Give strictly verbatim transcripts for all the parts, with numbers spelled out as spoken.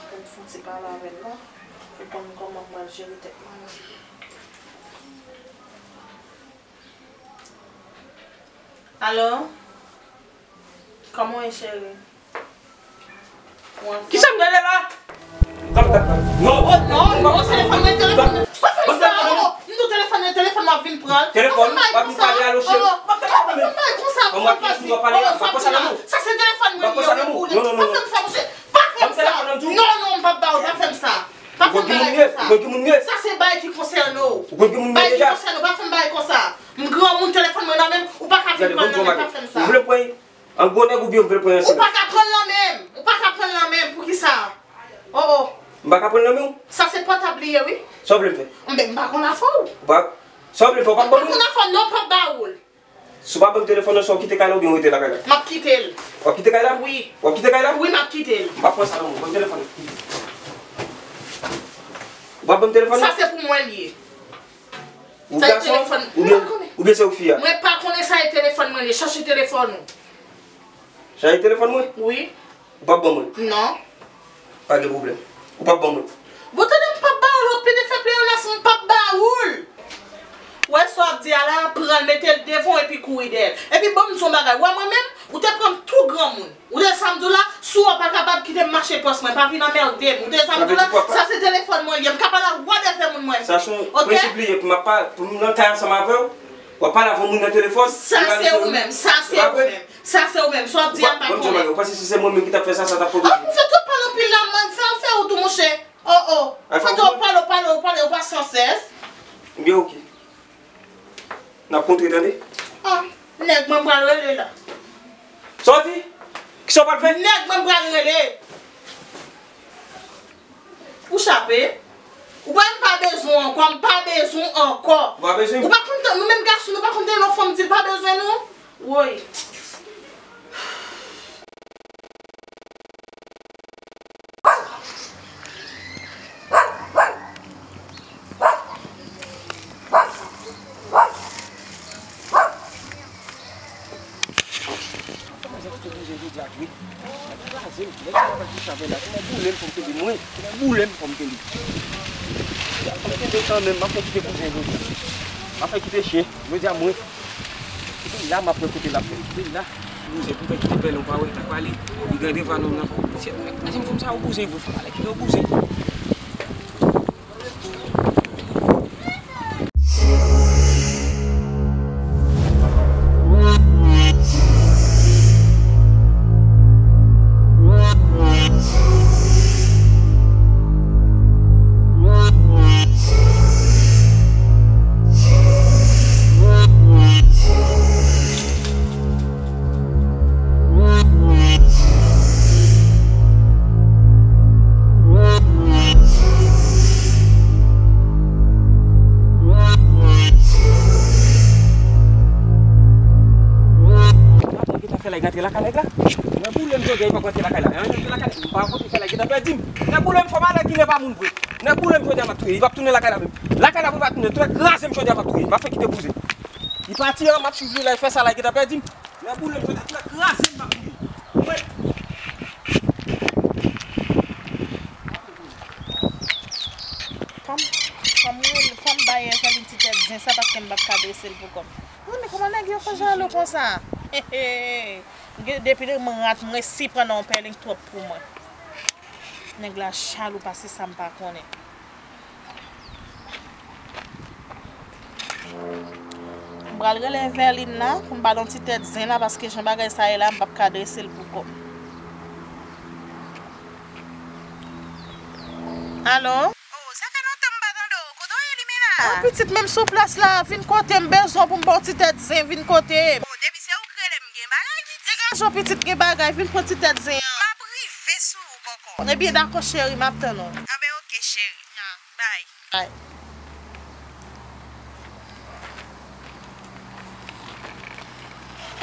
Pou m fè yon ti pale avè l non. Pou konn kòman m pral jere tèt mwen la. Alo? Kòman w ye, cheri? Ou anfòm? Kisa m gade la? Non, non, non, telefòn mwen, telefòn mwen. Pa fè m sa, oh, m di w telefòn mwen, telefòn mwen, vin pran l. Telefòn, w ap vin pale a lo cheri. Pa fè m bagay konsa, oh, pa fè m bagay konsa, oh, sa se telefòn mwen li ye, pa fè m sa, monchè. Pa fè m sa. Non, non, m p ap ba w, pa fè m sa. Pa fè m bagay konsa. Sa se bagay ki konsène w. Bagay ki konsène w, pa fè m bagay konsa. M granmoun, telefòn mwen nan men m, ou pa ka vin pran l nan men m, pa fè m sa. Ou vle pran an gwo nèg oubyen ou vle pran an silans? Ou pa ka pran l nan men m. Ou pa ka pran l nan men m. Poukisa? Oh, oh. M pa ka pran l nan men w? Sa se pòtab li ye, wi. Sa w vle m fè? Enben, m pa konn afè w. Ou pa, sa w vle m fè? Ou p ap ban m? M pa konn afè w, non, m p ap ba ou l. Si w pa ban m telefòn nan, sa w kite kay la oubyen w rete lakay la? M ap kite l. W ap kite kay la? Wi. W ap kite kay la? Wi, m ap kite l. M pa pran sa nan men w. Ban m telefòn nan. Ou pa ban m telefòn nan? Sa se pou mwen li ye. Ou gason? Oubyen, oubyen se ou fi a? Mwen pa konnen sa e telefòn mwen li ye. Chache telefòn ou. Chache telefòn mwen? Wi. Ou p ap ban mwen? Non. Pa gen pwoblèm. Ou p ap ban mwen? Bon, tande, m p ap ba ou l, w ap plede fè pleyonas, m p ap ba ou l. Ou wè sa w ap di a la, pran l, mete l devan w epi kouri dèyè l. Epi ban m di w yon bagay, ou wè mwen menm, ou te pran m tou granmoun. Ou tande sa m di w la, si w pa kapab kite m mache pòs mwen, pa vin anmède m. Ou tande sa m di w la, sa se telefòn mwen li ye, m ka pale a whatever moun mwen. Sa se yon prensip li ye pou m ap pa, pou m nan kay ansanm avè w, w ap pale avè yon moun nan telefòn. Sa se ou menm, sa se ou menm. Sa se ou menm, sa w ap di a m pa konnen. Ou panse si se mwen menm ki t ap fè sa, sa t ap pwoblem? Ah, ou fè twòp pale anpil la, man, fè, fè ou tou, monchè. Oh, oh. Fè twòp pale, pale, pale, ou pa sansèz. Ebyen, oke. N ap kontre, tande? Ah, nèg mwen m pral rele la. Sa w di? Kisa w pral fè? Nèg mwen m pral rele. Ou chape? Ou pa, m pa bezwen w ankò, m pa bezwen w ankò. Ou pa bezwen m? Ou pa konn, nou menm gason, nou pa konn tande yon fanm di l pa bezwen nou? Woy. Manzè kite bouje jodi a vre. Nèg kraze m, nèg sa pa di sa vre la. Kòman boule m fò m kenbe mwen? Kòman boule m fò m kenbe? Fò m kenbe kanmenm, m ap fè kite bouzen jodi a. M ap fè kite chen, jodi a mwen. Kite la, m ap wè kote l ap fè. Kite la. Bouzen, pou m fè kite pèlen, ou pa wè, l ap pale. Li gade va nonm nan. Mesye, kraze m fanm sa yo bouzen vre, fò m ale kite yo bouzen. Gade sa fè la, li rantre lakay nèg la. Mwen boule m jodi a, li pa konn rantre lakay la. Li rantre lakay la, m pa konn fè la, li gentan pèdi m. Nèg boule m fò m ale, ki nèg pa moun vre. Nèg boule m jodi a, m ap touye. Li p ap tounen lakay la menm. Lakay la pou l pa tounen, tout nèg kraze m jodi a, m ap touye. M ap fè kite bouzen. Li pati an, m ap swiv li la, li fè sa la, li gentan pèdi m. Nèg boule m jodi a, tout nèg kraze m, m ap touye. Mwen. Fò m, fò m rele, fò m bay Evelyn ti tèt zen sa paske m p ap ka drese l pou kò m. Wi, men kòman nèg yo fè jalou konsa? Depi lè mwen rat, m resi pran nan yon pèlen twòp pou mwen. Nèg la jalou pase sa m pa konnen. M pral rele Evelyn la pou m ba l yon ti tèt zen la paske jan bagay sa ye la, m p ap ka drese l pou kò m. Alo? Oh, sa fè lontan m pa tande w. Kote w ye, Limena? Mwen pitit, menm sou plas la, vin kote m, bezwen pou m ba w ti tèt zen, vin kote m. Oh, depi se ou k rele m, gen bagay pitit. Degaje w pitit, gen bagay, vin pran ti tèt zen an. M ap rive sou ou kòkò. Ebyen dakò cheri, m ap tann ou. Anben oke cheri. Bay. Bay.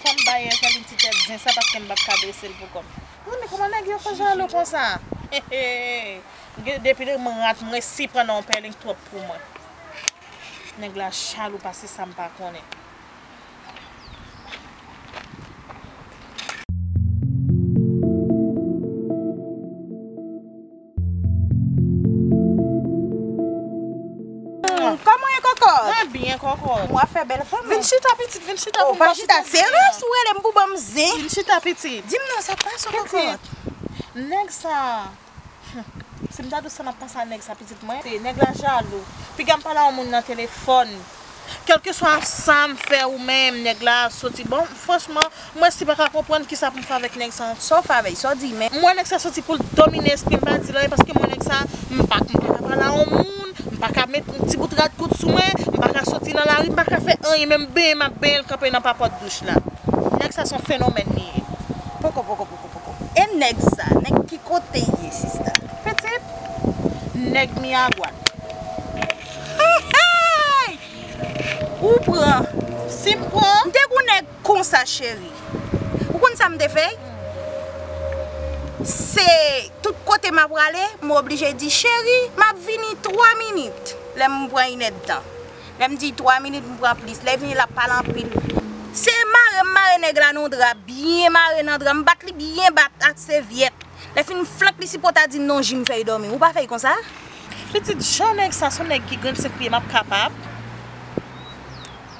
Fò m bay Evelyn ti tèt zen sa paske m p ap ka drese l pou kò m. Wi, men kòman nèg yo fè jalou konsa? Depi lè mwen rat, m resi pran nan yon pèlen twòp pou mwen. Nèg la jalou pase sa m pa konnen. Mwen byen, kòkòt. Mwen fè bèl fanm. Vin chita, pitit, vin chita. Ou pa chita sere, si w rele m pou ban m zen. Vin chita, pitit. Di m non, sa k pase, kòkòt? Pitit, nèg sa. Hmm. Si m ta di w sa m ap panse a nèg sa, pitit mwen. Se nèg la jalou. Piga m pale a yon moun nan telefòn. Kèlkeswa sa m fè ou menm, nèg la soti. Bon, franchman, mwen si pa ka konprann kisa pou m fè avèk nèg sa. Sa w fè avè l, sa w di, men. M wè nèg sa soti pou l domine espri m, pa di l anyen, paske mwen nèg sa, m pa, m pa ka pale a yon moun, m pa ka met yon ti bout rad kout sou mwen, m pa ka soti nan lari, m pa ka fè anyen, menm benyen m ap benyen l kanpe nan papòt douch la. Nèg sa se yon fenomèn li ye. Poko, poko, poko, poko. E nèg sa, nèg ki kote l ye, sista? Pitit, nèg Miragwàn. Hey, hey! Ou pran. Si m pran? M te gon nèg konsa, cheri. Ou konn sa m te fè? Se tout kote m ap prale, m oblije di, cheri, m ap vini twa minit. Lè m pran inèdtan. Lè m di twa minit, m pran plis. Lè vini, l ap pale anpil. Se mare m mare nèg la nan dra, byen mare nan dra. M bat li byen bat ak sèvyèt. Lè fini, m flank li, si pota di m non, ji m fè l dòmi. Ou pa fè l konsa? Pitit, jan nèg sa, se yon nèg ki grenn senk pye, m ap kapab.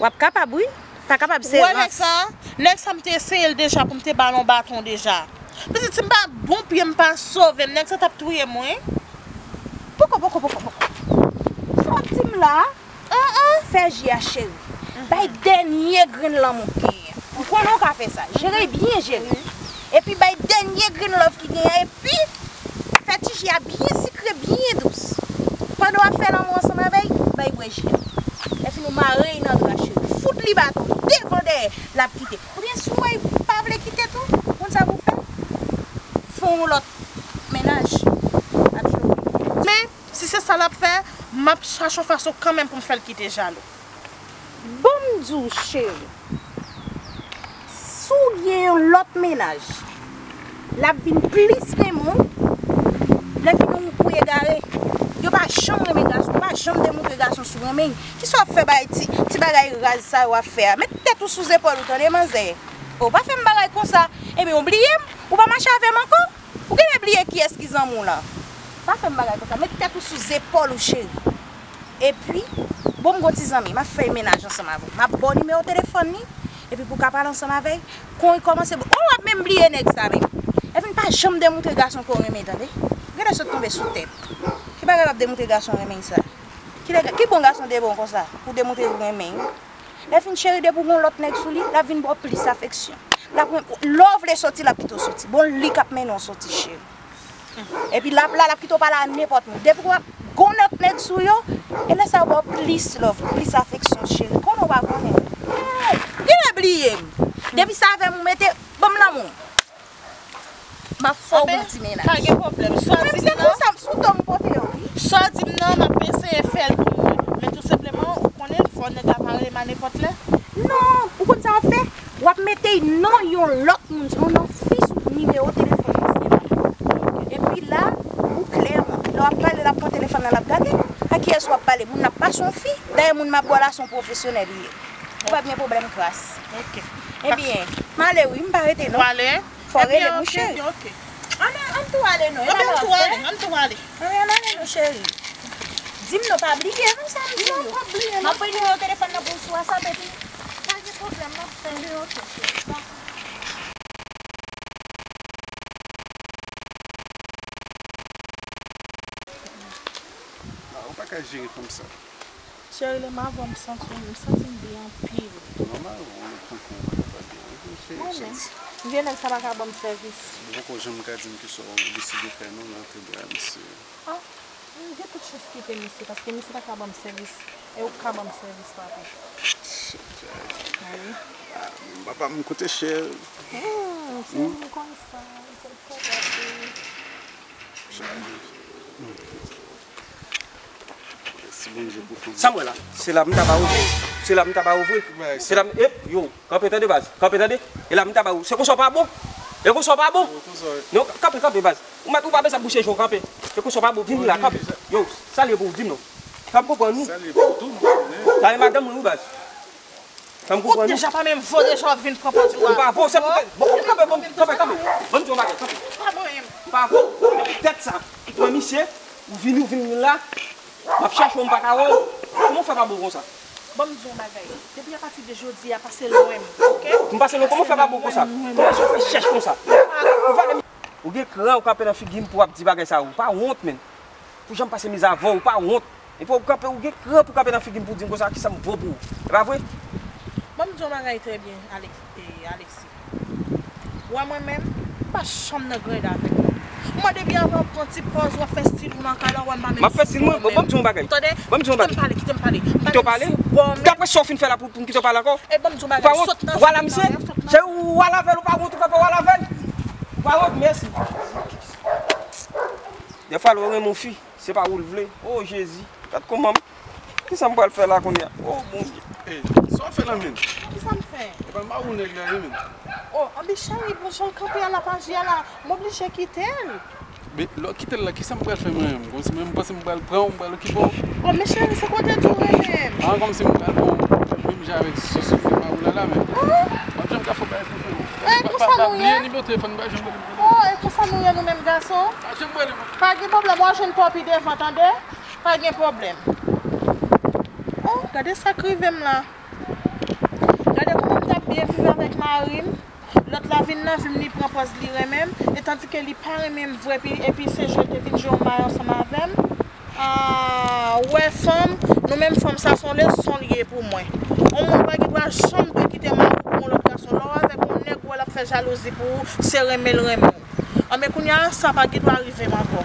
W ap kapab, wi. Pa kapab, se rans. Ou wè nèg sa? Nèg sa, m te eseye l deja pou m te ba l yon baton deja. Pitit, si m pa bon pye, m pa sove m. Nèg sa t ap touye m, wi. Poko, poko, poko, poko. Sa w ap di m la? An, an. Fè ji a, cheri. Bay dènye grenn lanmou w genyen. M konnen w ka fè sa. Jere l byen jere. Epi bay dènye grenn love ki genyen. Epi fè ti ji a byen sikre, byen dous. Pandan w ap fè lanmou ansanm avè l, bay bwè ji a. Lè fini, w mare l nan dra, cheri. Fout li baton devan dèyè, l ap kite. Oubyen si w wè l pa vle kite tou, ou konn sa pou w fè? Fè yon lòt mennaj ap jwe. Men, si se sa l ap fè, m ap chache yon fason kanmenm pou m fè l kite jalou. Ban m di w, cheri, si w gen yon lòt mennaj, l ap vin plis renmen w. Lè fini, ou, ou egare. Yo pa janm renmen gason, yo pa janm demontre gason si w renmen l. Kisa w ap fè bay ti, ti bagay raz sa yo w ap fè a? Met tèt ou sou zepòl ou, tande, manzè. O, pa fè m bagay konsa. Ebyen, ou bliye m? Ou pa mache avè m ankò? Ou genlè bliye kiyès ki zanmi w lan. Pa fè m bagay konsa. Met tèt ou sou zepòl ou, cheri. Epi, bon, m gon ti zanmi, m ap fè mennaj ansanm avè w. M ap ba w nimewo telefòn li, epi pou w ka pale ansanm avè l, kon li kòmanse bon, w ap menm bliye nèg sa menm. Lè fini, pa janm demontre gason ke w renmen, tande? Genlè sot tonbe sou tèt. Ki bagay w ap demontre gason renmen sa? Ki lè, ki bon gason te bon konsa, pou demontre ou renmen l? Lè fini, cheri, depi w gon lòt nèg sou li, l ap vin ba w plis afeksyon. L ap, lè w vle soti, l ap kite w soti. Bon, li k ap mennen w soti, cheri. Epi l ap la, l ap kite w pale a nenpòt moun. Depi w ap gon lòt nèg sou yo, e lè sa yo ba w plis love, plis afeksyon, cheri. Konnen w pa konnen. Hey! Genlè bliye m. Depi se avè m ou mete, ban m lanmou. M ap fè w bon ti mennaj. Pa gen pwoblèm. Swa di m non. Menm si se pou sa, m sou do m pote yo, wi. Swa di m non, m ap eseye fè l pou mwen. Men tou senpleman, ou konnen, fò nèg la pa rele m a nenpòt lè. Non, ou konn sa w ap fè? W ap mete non yon lòt moun, yon non fi sou nimewo telefòn misye la. Epi la, ou klè, lè w ap pale, l ap pran telefòn nan, l ap gade. A kiyès w ap pale? Moun nan ap pase yon fi. Dayè, moun m ap ba w la, se yon pwofesyonèl li ye. Ou p ap gen pwoblèm kras. Ok. Ebyen, m ale wi, m pa rete non. Ou ale? Fò w rele m wi, cheri. Ebyen, ok, ok. Ann, ann tou ale non. Ebyen, ann tou ale, ann tou ale. Ann, ann ale non, cheri. Di m non, pa bliye non sa m di w yo. Non, pa bliye non. M ap voye nimewo telefòn nan pou w sou WhatsApp epi. Pa gen pwoblèm, m ap fè. Ebyen, ok, cheri. Ah, ou pa ka jere fanm sa. Cheri, lè m avè w, m santi m, m santi m byen anpil. Nòmal, ou tankou ou pa ka pa byen. Wi, cheri, m santi. Vye nèg sa pa ka ban m sèvis. Ou poko janm ka di m kisa w deside fè non, nan antre bra misye. Ah, m gen tout chans kite misye, paske misye pa ka ban m sèvis. E ou k ka ban m sèvis, papi. Wi. Ah, papa m koute cheri. Ah, cheri, m konn sa. M konn sa, papi. Sa m wè la, se la m ta ba ou vre. Se la m ta ba ou vre. Se la m, ep, yo, kanpe tande baz, kanpe tande. E la m ta ba ou. Se konsa w pa bon. E konsa w pa bon. Non, kanpe, kanpe baz. Ou mèt, ou pa bezwen bouche je w, kanpe. E konsa w pa bon, vin la, kanpe. Yo, sa l ye pou ou, di m non. Sa m konprann ou. Sa l ye madanm mwen wi baz. Sa m konprann ou. Ou deja pa menm vo deja w ap vin pran pòz ou a. M pa vo, se pou, bon, kanpe, bon, kanpe, kanpe. Ban m di w yon bagay, kanpe. Pa bon menm. M pa vo, tèt sa. Ou pran misye, ou vini, ou vini la. M ap chèche w, m pa ka wè w. Kòman w fè pa bon konsa? Ban m di w yon bagay. Depi apati de jodi a, pase lwen m, oke? M pase lwen, kòman w fè pa bon konsa? Kòman w fè chèch konsa? Ou gen kran ou kanpe nan figi m pou w ap di bagay sa yo? Ou pa wont, menn? Pou jan m pase mizè avè w, ou pa wont? Epi w kanpe, ou gen kran pou kanpe nan figi m pou di m konsa, kisa m vo pou ou? E pa vre? Ban m di w yon bagay trè byen, Alex, e, Alexis. Ou wè mwen menm, m pa janm nan grèd avèk ou. M wè depi avan w pran ti pòz, w ap fè stil ou nan kay la, w wè m pa menm sou bò menm. M ap fè stil mwen? Bon, ban m di w yon bagay. Ou tande? Ban m di w yon bagay. Kite m pale, kite m pale. M pa menm sou bò menm. Kite m pale. Dapre sa w fin fè la pou, pou m kite w pale ankò? E ban m di w yon bagay. Ou pa wont? Sot nan stil la, sot nan. Cheri, ou al avè l, ou pa wont, ou kanpe, ou al avè l. Ou pa wont, mèsi. Dèfwa, lè w renmen yon fi, se pa ou l vle. O Jezi, gad kòman m, kisa m pral fè la kounye a? O Bondye. Ey, sa w fè la, menn? Kisa m fè? E pa mawon nèg la ye, menn. O, anben cheri, bon jan l kanpe a, l ap aji a la, m oblije kite l. Men, lè w kite l la, kisa m pral fè mwen menm? Kòmsi mwen, m panse m pral pran w, m pral okipe w. O, men cheri, se kote di w renmen m. A, kòmsi m pral pran w, menm jan avèk sou, sou fè mawon la la, menn. An? M ap janm ka fè w bagay pou mwen. E konsa nou ye? Pa bliye nimewo telefòn m, pa janm bliye. O, e konsa nou ye nou menm gason? Pa janm bliye mwen. Pa gen pwoblèm, w a jwenn pa w pi devan, tande? Pa gen pwoblèm. O, gade sa k rive m la. Gade kòman m t ap byen viv avèk mari m. Lòt la vin nan vi m, li pran pòz li renmen m, e tandike li pa renmen m vre, epi, epi se jwe l te vin jwe yon may ansanm avè m. A, ou wè fanm, nou menm fanm, sa se yon leson li ye pou mwen. Yon moun pa gen dwa janm dwe kite mari w pou yon lòt gason. Lè w avèk yon nèg, ou wè l ap fè jalouzi pou ou, se renmen l renmen w. Anben kounye a, sa pa gen dwa rive m ankò.